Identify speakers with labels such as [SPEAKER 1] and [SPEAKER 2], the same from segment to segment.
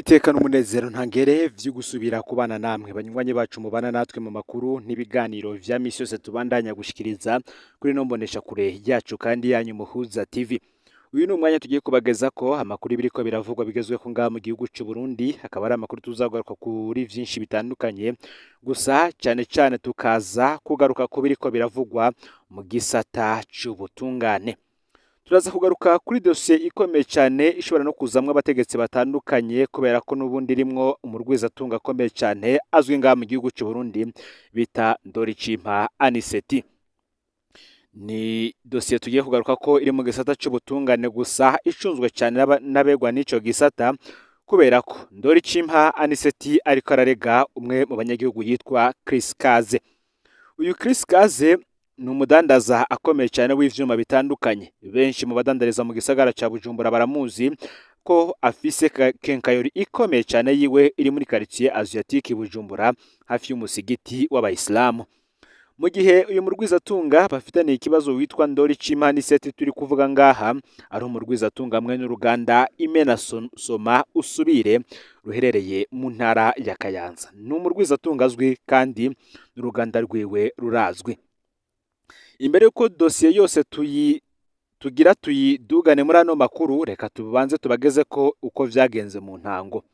[SPEAKER 1] Niteka n'umunezero ntangere vyo gusubira kubana namwe banywanyi bacu mubana natwe mu makuru n'ibiganiro vya misi yose tubandanya gushikiriza kuri no mbonesha kure yacu kandi yanyu Muhuza TV. Uyu ni umwanya tugiye kubageza ko amakuru biriko biravugwa bigezweho ngaha mu gihugu c'u Burundi, akaba ari amakuru tuzagaruka kuri vyinshi bitandukanye, gusa cane cane tukaza kugaruka ku biriko biravugwa mu gisata c'ubutungane. Turaza kugaruka kuri dosiye ikomeye cyane ishobora no kuzamwo abategetsi batandukanye, kubera ko n'ubundi irimwo umurwizatunga akomeye cyane azwi ngaha mu gihugu c'u Burundi bita Ndoricimpa Aniseti. Ni dosiye tugiye kugaruka ko iri mu gisata c'ubutungane gusa icunzwe cyane n'abegwa n'ico gisata, kubera ko Ndoricimpa Aniseti ariko ararega umwe mu banyagihugu yitwa Chris Kaze. Uyu Chris Kaze ni umudandaza akomeye cyane w'ivyuma bitandukanye. Benshi mu badandariza mu gisagara ca Bujumbura baramuzi ko afise kenkayori ikomeye cyane yiwe iri muri quartier Asiatique Bujumbura, hafi y'umusigiti w'abayisilamu. Mu gihe uyu murwizatunga bafitaniye ikibazo witwa Ndoricimpa Aniseti turi kuvuga ngaha, ari umurwizatunga hamwe n'uruganda Imena Soma Usubire ruherereye mu ntara ya Kayanza. Ni umurwizatunga azwi kandi n'uruganda rwiwe rurazwi. Imbere yuko dosiye yose tugira tuyidugane muri ano makuru, reka tubanze tubageze ko uko vyagenze mu ntango.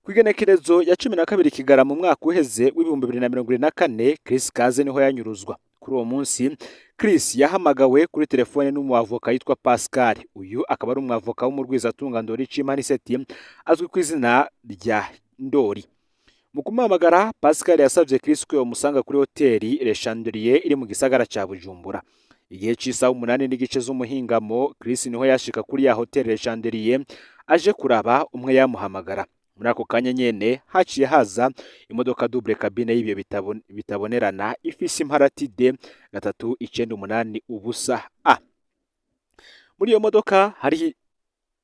[SPEAKER 1] Kw'igenekerezo ya 12 Kigarama mu mwaka uheze w'2024, Chris Kaze niho yanyuruzwa. Kuri uwo munsi Chris yahamagawe kuri telefone n'umuavoka yitwa Pascal. Uyu akaba ari umwavoka w'umurwizatunga Ndoricimpa Aniseti azwi ku izina rya Ndori. Mu kumuhamagara, Pascal yasabye Chris ko yomusanga kuri hoteli Le Chandelier iri mu gisagara ca Bujumbura. Igihe c'isaha 8:30 z'umuhingamo, Chris niho yashika kuri ya hoteli Le Chandelier aje kuraba umwe yamuhamagara. Muri ako kanya nyene haciye haza imodoka double cabine y'ibiyo bitabonerana ifise imparati D 3980 A. Muri iyo modoka hari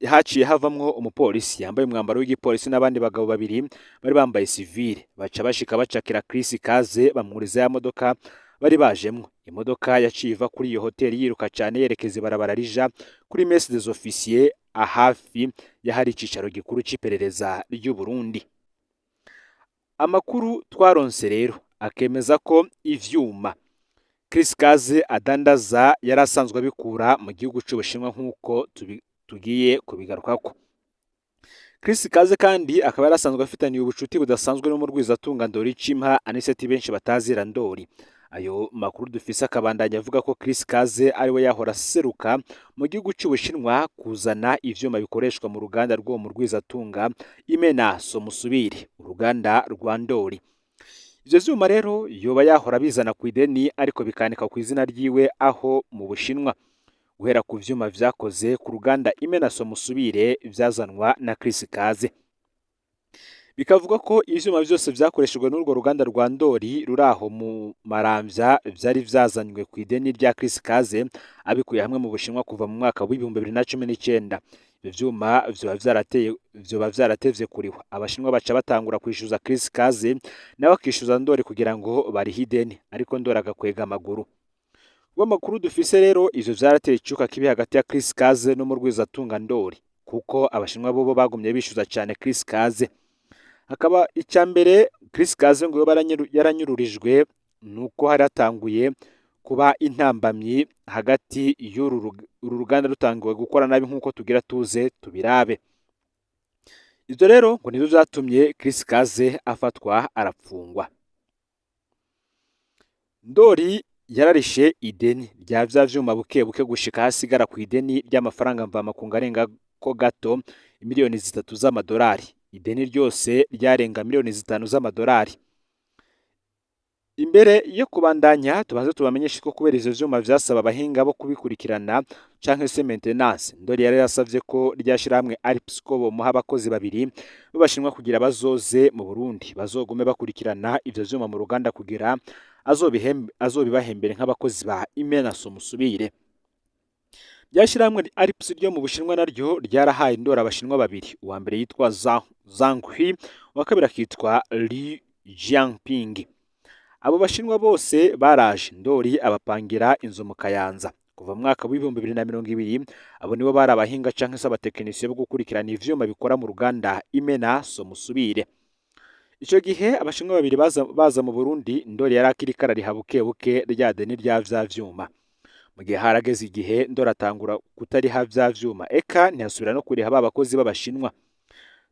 [SPEAKER 1] haciye havamwo umupolisi yambaye umwambaro w'igipolisi n'abandi bagabo babiri bari bambaye sivile, baca bashika bacakira Chris Kaze bamwuriza ya modoka bari bajemwo. Imodoka yaciye iva kuri iyo hoteli yiruka cyane yerekeza ibarabara rija kuri Mess des Officiers, ahafi y'ahari icicaro gikuru c'iperereza ry'u Burundi. Amakuru twaronse rero akemeza ko ivyuma Chris Kaze adandaza yari asanzwe abikura mu gihugu c'Ubushinwa, nk'uko tugiye kubigarukako. Chris Kaze kandi akaba yari asanzwe afitaniye ubucuti budasanzwe n'umurwizatunga Ndoricimpa Aniseti benshi batazira Ndori. Ayo makuru dufise akabandanya avuga ko Chris Kaze ariwe yahora aseruka mu gihugu c'Ubushinwa kuzana ivyuma bikoreshwa mu ruganda rw'uwo murwizatunga Imena Somusubire, uruganda rwa Ndori. Ivyo vyuma rero yoba yahora abizana ku ideni, ariko bikanika ku izina ryiwe aho mu Bushinwa. Guhera ku vyuma vyakoze ku ruganda Imena Somusubire vyazanwa na Chris Kaze. Bikavuga ko ivyuma vyose vyakoreshejwe n'urwo ruganda rwa Ndori ruri aho mu Maramvya vyari vyazanywe ku ideni rya Chris Kaze abikuye hamwe mu Bushinwa kuva mu mwaka w'2019. Ivyo vyuma vyoba vyaratevye kurihwa. Abashinwa baca batangura kwishuza Chris Kaze, nawe akishuza Ndori kugira ngo barihe ideni, ariko Ndori agakwega amaguru. Amakuru dufise rero, ivyo vyarateye icuka kibi hagati ya Chris Kaze n'umurwizatunga Ndori, kuko Abashinwa bobo bagumye bishuza cane Chris Kaze. Hakaba icya mbere Chris Kaze ngo yoba yaranyururijwe nuko hari hatanguye kuba intambamyi hagati y'uru ruganda rutanguwe gukora nabi, nk'uko tugira tuze tubirabe. Ivyo rero ngo nivyo vyatumye Chris Kaze afatwa arapfungwa. Ndori yararishe ideni rya vya vyuma buke buke gushika hasigara ku ideni ry'amafaranga mvamakungu arenga ko gato miliyoni 3 z'amadolari. Ideni ryose ryarenga miliyoni 5 z'amadolari. Imbere yo kubandanya, tubanze tubamenyeshe ko kubera ivyo vyuma vyasaba abahinga bo kubikurikirana canke se maintenance, Ndori yari yasavye ko rya shirahamwe Alpsco bomuha abakozi babiri b'Abashinwa kugira bazoze mu Burundi bazogume bakurikirana ivyo vyuma mu ruganda, kugira azobibahembere nk'abakozi ba Imena Somusubire. Rya shirahamwe Alps ryo mu Bushinwa naryo ryarahaye Ndori Abashinwa babiri: uwa mbere yitwa Zhang Hui, uwa kabiri akitwa Li Jianping. Abo Bashinwa bose baraje, Ndori abapangira inzu mu Kayanza. Kuva mu mwaka w'2020 abo nibo bari abahinga canke se abatekinisiye bo gukurikirana ivyuma bikora mu ruganda Imena Somusubire. Ico gihe abashinwa babiri baza mu Burundi, Ndori yari akiriko arariha buke buke rya deni rya vya vyuma. Mu gihe harageze igihe Ndori atangura kutariha vya vyuma, eka ntiyasubira no kuriha ba bakozi b'abashinwa.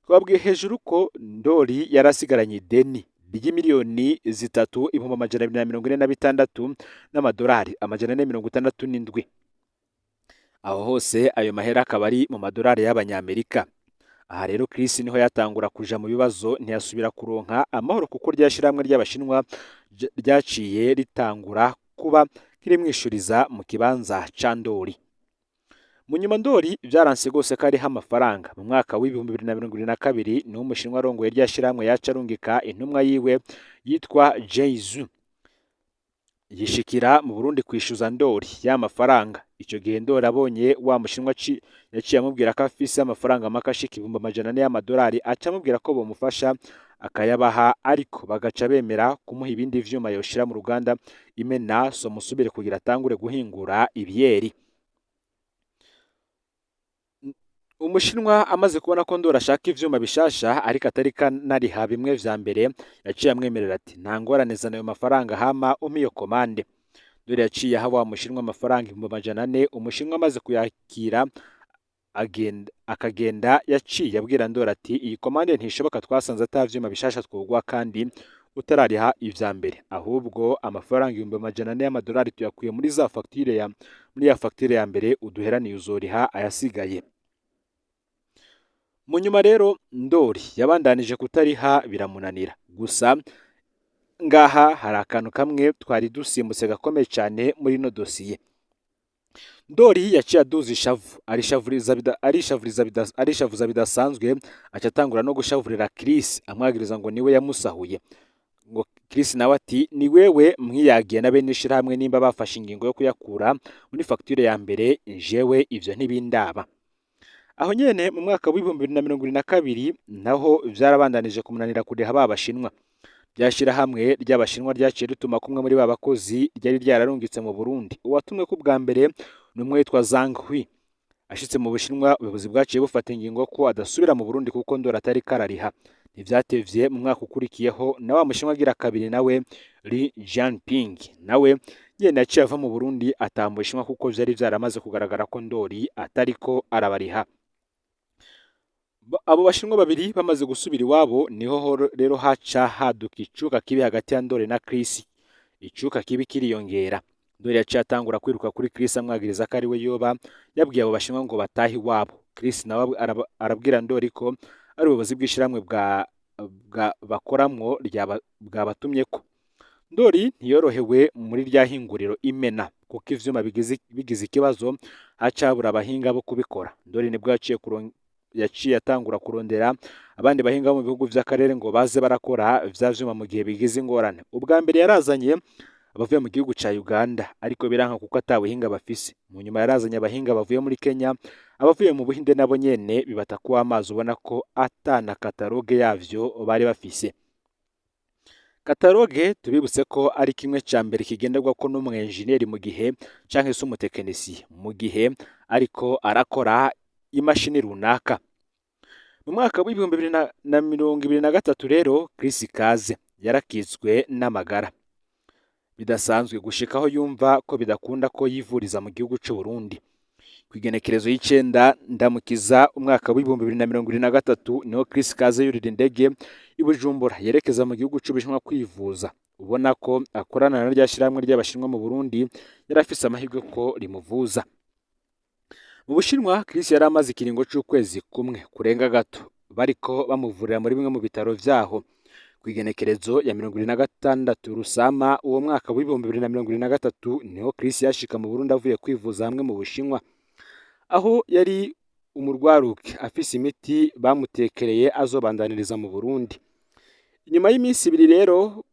[SPEAKER 1] Twabwiye hejuru ko Ndori yari asigaranye ideni ry'imiliyoni 3 246,467 n'amadolari 467. Aho hose ayo mahera akaba ari mu madolari y'abanyamerika. Aha rero Chris niho yatangura kuja mu bibazo, ntiyasubira kuronka amahoro kuko rya shirahamwe ry'abashinwa ryaciye ritangura kuba kirimwishuriza mu kibanza ca Ndori. Mu nyuma Ndori vyaranse gose ko ariha amafaranga. Mu mwaka w'2022 niho umushinwa arongoye rya shirahamwe yaca arungika intumwa yiwe yitwa Jay Zu, yishikira mu Burundi kwishuza Ndori ya mafaranga. Ico gihe Ndori abonye wa mushinwa yaciye amubwira ko afise amafaranga make ashika 400,000 y'amadolari, aca amubwira ko bomufasha akayabaha, ariko bagaca bemera kumuha ibindi vyuma yoshira mu ruganda Imena Somusubire kugira atangure guhingura ibiyeri. Umushinwa amaze kubona ko Ndori ashaka ivyuma bishasha ariko atari kanariha bimwe vya mbere, yaciye amwemerera ati nta ngorane, zana ayo mafaranga hama umpe iyo komande. Ndori yaciye aha wa mushinwa amafaranga 400,000. Umushinwa amaze kuyakira akagenda, yaciye abwira Ndori ati iyi komande ntishoboka, twasanze ata vyuma bishasha twogwa kandi utarariha ivya mbere, ahubwo amafaranga 400,000 y'amadolari tuyakuye muri za facture ya muri ya facture ya mbere uduheraniye, uzoriha ayasigaye. Mu nyuma rero Ndori yabandanije kutariha biramunanira. Gusa ngaha hari akantu kamwe twari dusimbutse gakomeye cyane muri ino dosiye. Ndori yaciye aduza ishavu, arishavuza bidasanzwe, aca atangura no gushavurira Chris amwagiriza ngo niwe yamusahuye. Ngo Chris nawe ati ni wewe mwiyagiye na bene ishirahamwe nimba bafashe ingingo yo kuyakura muri facture ya mbere, jewe ivyo ntibindaba. Aho nyene mu mwaka w'2022 naho vyarabandanije kumunanira kuriha ba bashinwa. Rya shirahamwe ry'abashinwa ryaciye rituma kumwe muri ba bakozi ryari ryararungitse mu Burundi. Uwatumwe ko bwa mbere ni umwe witwa Zhang Hui. Ashitse mu Bushinwa, ubuyobozi bwaciye bufata ingingo ko adasubira mu Burundi kuko Ndori atari karariha. Ntivyatevye mu mwaka ukurikiyeho na wa mushinwa agira kabiri nawe Li Jianping nawe nyene yaciye ava mu Burundi ataha mu Bushinwa kuko vyari vyaramaze kugaragara ko Ndori atariko arabariha. Abo bashinwa babiri bamaze gusubira iwabo, niho rero haca haduka icuka kibi hagati ya Ndori na Chris. Icuka kibi kiriyongera. Ndori yaciye atangura kwiruka kuri Chris amwagiriza ko ari we yoba yabwiye abo bashinwa ngo batahe iwabo. Chris nawe arabwira Ndori ko ari ubuyobozi bw'ishirahamwe bwa bakoramwo bwabatumyeko. Ndori ntiyorohewe muri rya hinguriro Imena kuko ivyuma bigize ikibazo haca habura abahinga bo kubikora. Ndori nibwo yaciye atangura kurondera abandi bahinga bo mu bihugu vy'akarere ngo baze barakora vya vyuma mu gihe bigize ingorane. Ubwa mbere yarazanye abavuye mu gihugu ca Uganda, ariko biranka kuko ata buhinga bafise. Mu nyuma yarazanye abahinga bavuye muri Kenya, abavuye mu Buhinde nabo nyene bibata kuba amazi, ubona ko ata na kataloge yavyo bari bafise. Kataloge tubibutse ko ari kimwe ca mbere kigenderwako n'umwenjeniyeri mu gihe canke se umutekinisiye mu gihe ariko arakora imashini runaka. Mu mwaka w'2023 rero Chris Kaze yarakitswe n'amagara bidasanzwe gushikaho yumva ko bidakunda ko yivuriza mu gihugu c'u Burundi. Kw'igenekerezo y'icenda Ndamukiza umwaka w'2023 niho Chris Kaze yurira indege i Bujumbura yerekeza mu gihugu c'Ubushinwa kwivuza. Ubona ko akorana na rya shirahamwe ry'abashinwa mu Burundi, yari afise amahirwe ko rimuvuza. Mu Bushinwa Chris yari amaze ikiringo c'ukwezi kumwe kurenga gato bariko bamuvurira muri bimwe mu bitaro vyaho. Kw'igenekerezo ya 26 Rusama uwo mwaka w'2023 niho Chris yashika mu Burundi avuye kwivuza hamwe mu Bushinwa, aho yari umurwaruke afise imiti bamutekereye azobandaniriza mu Burundi. Inyuma y'iminsi ibiri rero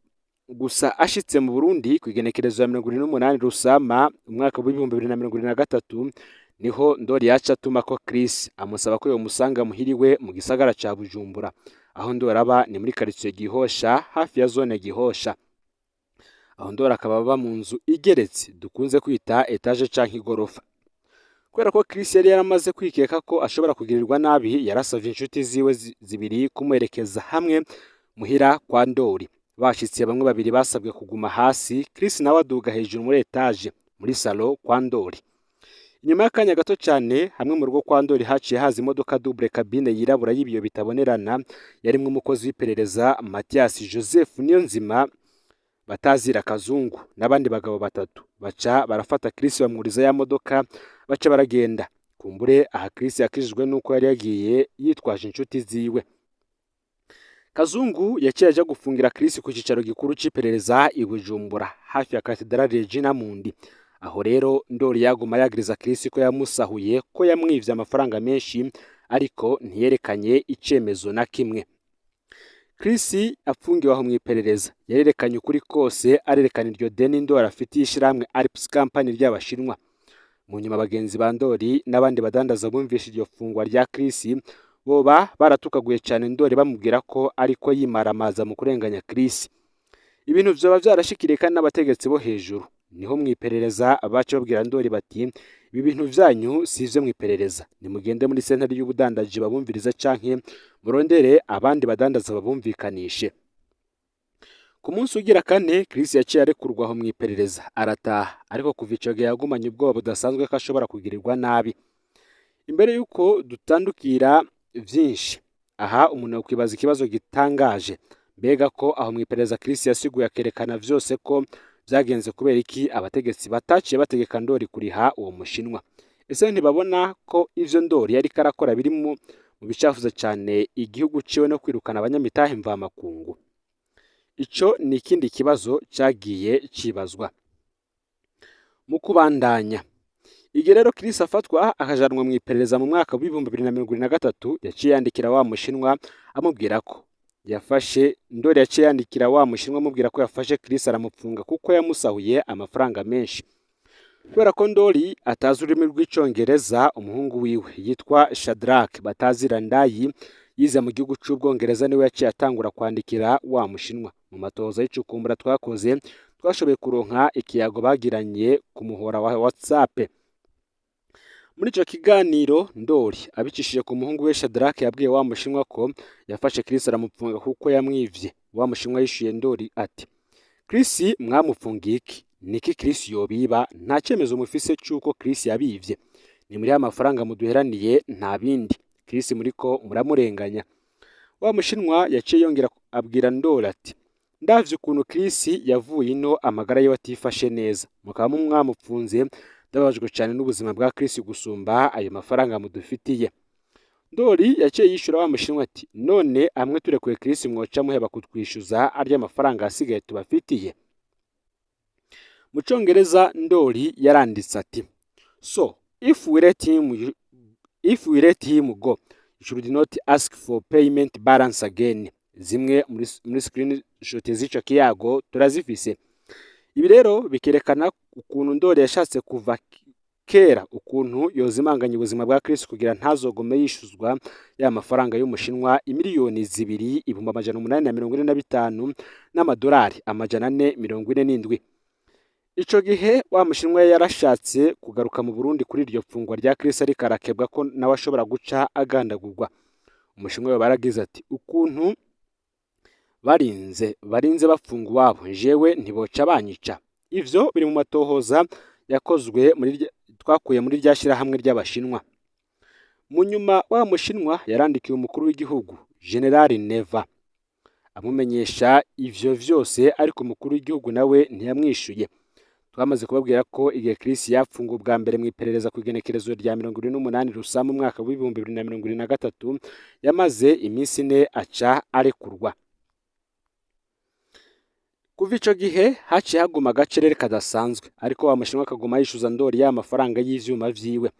[SPEAKER 1] gusa ashitse mu Burundi kw'igenekerezo ya 28 Rusama umwaka w'2023 niho Ndori yaca atumako Chris amusaba ko yomusanga muhiriwe mu gisagara ca Bujumbura. Aho Ndori aba ni muri quartier Gihosha hafi ya zone Gihosha. Aho Ndori akaba aba mu nzu igeretse dukunze kwita étage canke igorofa. Kubera ko Chris yari yaramaze kwikeka ko ashobora kugirirwa nabi, yarasavye inshuti ziwe zibiri kumuherekeza hamwe muhira kwa Ndori. Bashitse, bamwe babiri basabwe kuguma hasi, Chris nawe aduga hejuru muri étage, muri salon kwa Ndori. Inyuma y'akanya gato cyane, hamwe mu rugo kwa Ndori haciye haza imodoka double cabine yirabura y'ibiyo bitabonerana, yarimwo umukozi w'iperereza Mathias Joseph Niyonzima batazira Kazungu n'abandi bagabo batatu. Baca barafata Chris, bamwuriza ya modoka, baca baragenda. Kumbure aha Chris yakijijwe nuko yari yagiye yitwaje inshuti ziwe. Kazungu yaciye aja gufungira Chris ku cicaro gikuru c'iperereza i Bujumbura, hafi ya Katedrali Regina Mundi. Aho rero Ndori yaguma yagiriza Chris ko yamusahuye, ko yamwivye amafaranga menshi, ariko ntiyerekanye icemezo na kimwe. Chris afungiwe aho mw'iperereza yarerekanye ukuri kose, arerekana iryo deni Ndori afitiye ishirahamwe Alps Company ry'Abashinwa. Mu nyuma bagenzi ba Ndori n'abandi badandaza bumvishe iryo fungwa rya Chris, boba baratukaguye cyane Ndori, bamubwira ko ariko yimaramaza mu kurenganya Chris. Ibintu vyoba vyarashikiriye kandi n'abategetsi bo hejuru. Niho mw'iperereza baca babwira Ndori bati: "Ibi bintu vyanyu si ivyo mw'iperereza, nimugende muri sentare y'ubudandaji babumviriza, canke murondere abandi badandaza babumvikanishe." Ku munsi ugira kane, Chris yaciye arekurwa aho mw'iperereza arataha, ariko kuva ico gihe yagumanye ubwoba budasanzwe ko ashobora kugirirwa nabi. Imbere y'uko dutandukira vyinshi aha, umuntu yokwibaza ikibazo gitangaje: mbega ko aho mw'iperereza Chris yasiguye akerekana vyose ko vyagenze, kubera iki abategetsi bataciye bategeka Ndori kuriha uwo Mushinwa? Ese ntibabona ko ivyo Ndori yariko arakora biri mu bicafuza cane igihugu ciwe no kwirukana abanyamitahe mvamakungu? Ico ni ikindi kibazo cagiye cibazwa. Mu kubandanya, igihe rero Chris afatwa akajanwa mu iperereza mu mwaka w'2023, yaciye yandikira wa Mushinwa amubwira ko yafashe Ndori. Yaciye yandikira wa Mushinwa amubwira ko yafashe Chris aramupfunga kuko yamusahuye amafaranga menshi. Kubera ko Ndori atazi ururimi rw'Icongereza, umuhungu wiwe yitwa Shadrack batazira Ndayi, yize mu gihugu c'Ubwongereza, niwe yaciye atangura kwandikira wa Mushinwa. Mu matohoza y'icukumbura twakoze, twashoboye kuronka ikiyago bagiranye ku muhora wa WhatsApp. Muri ico kiganiro, Ndori abicishije ku muhungu we Shadrack yabwiye wa Mushinwa ko yafashe Chris aramupfunga kuko yamwivye. Wa Mushinwa yishuye Ndori ati: "Chris mwamupfungiye iki? Niki Chris yobiba? Nta cyemezo mufise c'uko Chris yabivye. Ni muri amafaranga muduheraniye, nta bindi. Chris muriko muramurenganya." Wa Mushinwa yaciye yongera abwira Ndori ati: "Ndavye ukuntu Chris yavuye ino amagara yiwe atifashe neza, mukaba mwamupfunze, ndababajwe cyane n'ubuzima bwa Chris gusumba ayo mafaranga mudufitiye." Ndori yaciye yishura wa Mushinwa ati: "None amwe turekuye Chris, mwoca muheba kutwishyuza arya mafaranga asigaye tubafitiye?" Mu Congereza Ndori yaranditse ati: "So if we let him go, you should not ask for payment balance again." Zimwe muri screenshot z'ico kiyago turazifise. Ibi rero bikerekana ukuntu Ndori yashatse kuva kera ukuntu yozimanganya ubuzima bwa Chris kugira ntazogome yishuzwa ya mafaranga y'Umushinwa, 2,845,447. Ico gihe wa Mushinwa yarashatse kugaruka mu Burundi kuri iryo fungwa rya Chris, ariko arakebwa ko nawe ashobora guca agandagurwa. Umushinwa we baragize ati: "Ukuntu barinze bafunga uwabo, jewe ntiboca banyica?" Ivyo biri mu matohoza yakozwe muri twakuye muri rya shyirahamwe ry'Abashinwa. Mu nyuma wa Mushinwa yarandikiye umukuru w'igihugu General Neva amumenyesha ivyo vyose, ariko umukuru w'igihugu nawe ntiyamwishuye. Twamaze kubabwira ko igihe Chris yapfunga ubwa mbere mu iperereza ku igenekerezo rya 28 Rusama umwaka w'2023, yamaze iminsi 4 aca arekurwa. Kuva ico gihe haciye haguma agacerere kadasanzwe, ariko wa Mushinwa akaguma yishuza Ndori ya mafaranga y'ivyuma vyiwe.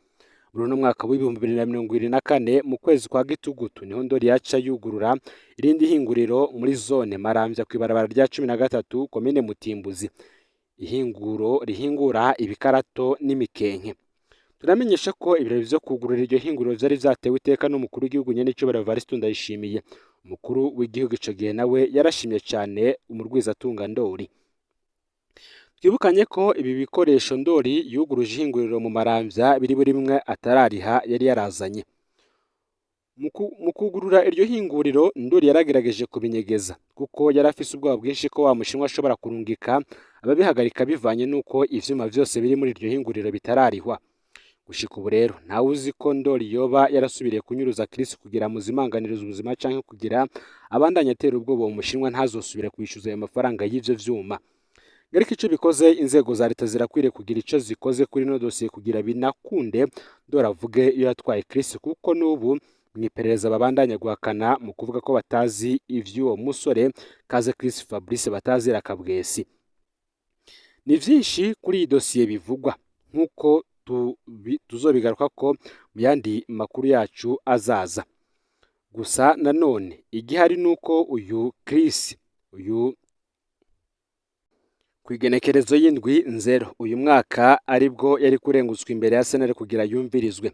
[SPEAKER 1] Muri uno mwaka w'2024, mu kwezi kwa Gitugutu, niho Ndori yaca yugurura irindi hinguriro muri zone Maramvya, kw'ibarabara rya 13, komine Mutimbuzi, ihinguro rihingura ibikarato n'imikenke. Turamenyesha ko ibirori vyo kugurura iryo hinguriro vyari vyatewe iteka n'umukuru w'igihugu nyen'icyubahiro Evariste Ndayishimiye. Umukuru w'igihugu ico gihe nawe yarashimye cane umurwizatunga Ndori. Twibukanye ko ibi bikoresho Ndori yuguruje ihinguriro mu Maramvya biri buri bimwe atarariha yari yarazanye. Mu kugurura iryo hinguriro, Ndori yaragerageje kubinyegeza kuko yari afise ubwoba bwinshi ko wa Mushinwa ashobora kurungika ababihagarika bivanye n'uko ivyuma vyose biri muri iryo hinguriro bitararihwa. Gushika ubu rero ntawe uzi ko Ndori yoba yarasubiriye kunyuruza Chris kugira amuzimanganirize ubuzima canke kugira abandanye atera ubwoba uwo Mushinwa ntazosubire kwishyuza ayo mafaranga y'ivyo vyuma. Ariko ico bikoze, inzego za leta zirakwiriye kugira ico zikoze kuri ino dosiye kugira binakunde Ndori avuge iyo yatwaye Chris, kuko n'ubu mw'iperereza babandanya guhakana mu kuvuga ko batazi ivy'uwo musore Kaze Chris Fabrice batazira Kabwesi. Ni vyinshi kuri iyi dosiye bivugwa nk'uko tuzobigaruka ko mu yandi makuru yacu azaza. Gusa nanone igihari nuko uyu Chris uyu kw'igenekerezo y'indwi nzero uyu mwaka aribwo yari kurengutswa imbere ya sentare kugira yumvirizwe.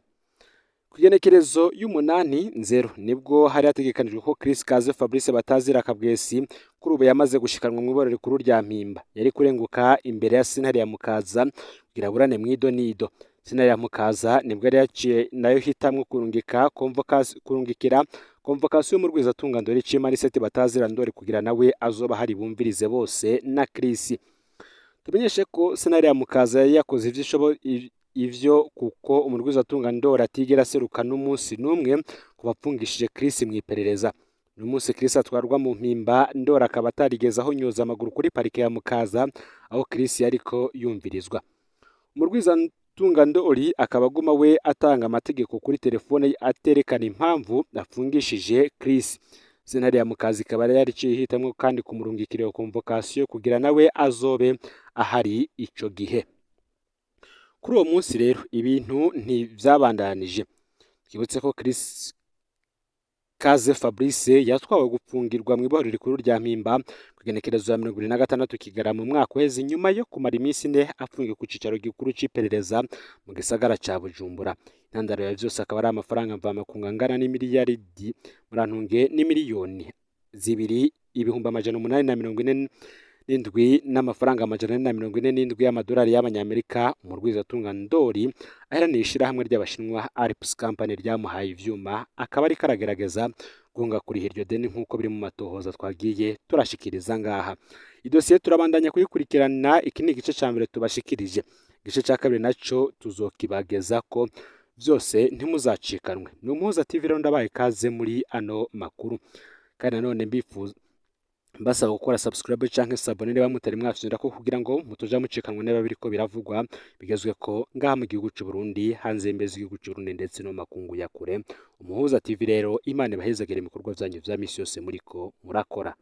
[SPEAKER 1] Kw'igenekerezo y'umunani nzero nibwo hari hategekanijwe ko Chris Kaze Fabrice batazira Kabwesi kuri ubu yamaze gushikanwa mw'iborero rikuru rya Mpimba yari kurenguka imbere ya sentare ya Mukaza kugira aburane mw'idonido. Sentare ya Mukaza nibwo yari yaciye nayo hitamwo kurungika kurungikira convocation mu rwizatunga Ndori Cima batazira Ndori kugira nawe azoba hari bumvirize bose na Chris. Tumenyeshe ko sentare ya Mukaza yari yakoze ivyo ivyo kuko umurwizatunga Ndori atigera aseruka n'umunsi n'umwe ku bapfungishije Chris mw'iperereza. N'umunsi Chris atwarwa mu Mpimba, Ndori akaba atarigeze ahonyoza amaguru kuri parike ya Mukaza aho Chris yariko yumvirizwa. Umurwizatunga Ndori akaba aguma we atanga amategeko kuri telefone aterekana impamvu afungishije Chris. Sentare ya Mukaza ikaba yariciye ihitamwo kandi kumurungikira iyo convocation kugira nawe azobe ahari ico gihe. Kuri uwo munsi rero ibintu ntivyabandanije. Twibutse ko Chris Kaze Fabrice yatwawe gupfungirwa mw'ibohero rikuru rya Mpimba kw'igenekerezo ya 26 Kigarama mu mwaka uheze, nyuma yo kumara iminsi ine afungiwe ku cicaro gikuru c'iperereza mu gisagara ca Bujumbura. Intandaro ya vyose akaba ari amafaranga mvamakungu angana n'imiliyaridi, murantunge, n'imiliyoni 2 847 n'amafaranga 447 y'amadolari y'abanyamerika umurwizatunga Ndori aheraniye ishirahamwe ry'Abashinwa Alps Company ryamuhaye ivyuma, akaba ariko aragerageza guhunga kuriha iryo deni nk'uko biri mu matohoza twagiye turashikiriza ngaha. Idosiye turabandanya kuyikurikirana. Iki ni igice ca mbere tubashikirije, igice ca kabiri naco tuzokibageza ko vyose, ntimuzacikanwe. Ni Umuhuza TV rero, ndabaye kaze muri ano makuru, kandi nanone mbifuza mbasaba gukora subscribe canke s'abonner niba mutari mwafyonda ko kugira ngo mutoja mucikanwa niba biriko biravugwa bigezwe ko ngaha mu gihugu c'u Burundi, hanze y'imbibe z'igihugu c'u Burundi ndetse no makungu ya kure. Umuhuza TV rero, Imana ibahezagire ibikorwa vyanyu vya misi yose muriko murakora.